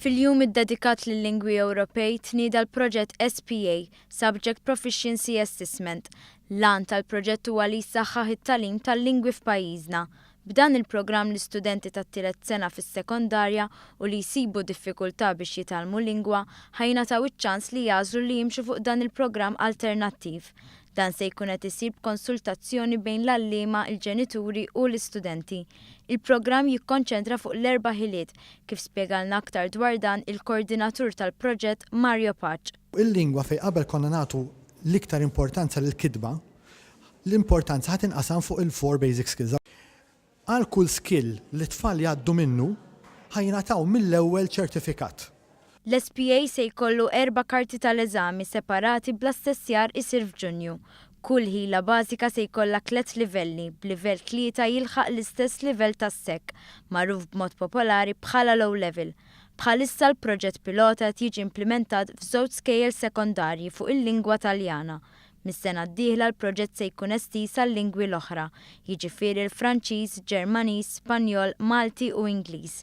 Fil-jum iddedikat lil-lingwi Ewropej tnieda l-proġett SPA, Subject Proficiency Assessment. L-għan tal-proġett huwa li jsaħħaħ it-tagħlim tal-lingwi f'pajjiżna. B'dan il-programm l-istudenti tat-tielet sena fis-sekondarja u li jsibu diffikultà biex jitgħallmu lingwa ħa jingħataw iċ-ċans li jagħżlu li jimxu fuq dan il-programm alternattiv. Dan se jkun qed isir b'konsultazzjoni bejn l-għalliema, il-ġenituri u l-istudenti. Il-programm jikkonċentra fuq l-erba' ħiliet, kif spjegalna aktar dwar dan il-kordinatur tal-proġett Mario Pace. Il-lingwa fejn qabel konna nagħtu l-iktar importanza lill-kitba, l-importanza ħa tinqasam fuq il-four basic skills. Għal kull skill li t-tfal jgħaddu minnu, ħa jingħataw mill-ewwel ċertifikat. L-SPA se jkollu erba' karti tal-eżami separati bl-assessjar isir f'Ġunju. Kull ħila bażika se jkollha tliet livelli, b'livell tlieta jilħaq l-istess livell tas-SEC, magħruf b'mod popolari bħala l-O Level. Bħalissa l-proġett pilota qed jiġi implimentat f'żewġ skejjel sekondarji fuq il-lingwa Taljana. Mis-sena d-dieħla l-proġett se jkun estiż għal-lingwi l-oħra, jiġifieri l-Franċiż, Ġermaniż, Spanjol, Malti u Ingliż.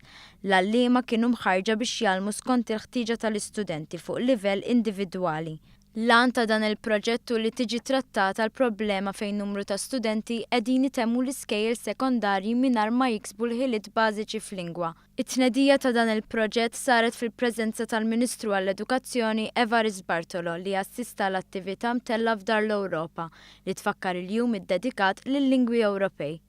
L-għalliema kienu mħarrġa biex jgħallmu skont il-ħtieġa tal-istudenti fuq livell individwali. L-għan ta' dan il-proġett hu li tiġi trattata l-problema fejn numru ta' studenti qegħdin itemmu l-iskejjel sekondarji mingħajr ma jiksbu l-ħiliet bażiċi f'lingwa. It-tnedija ta' dan il-proġett saret fil-preżenza tal-Ministru għall-Edukazzjoni Evarist Bartolo li assista għal attività mtellgħa f'Dar l-Ewropa li tfakkar il-jum iddedikat lil-lingwi Ewropej.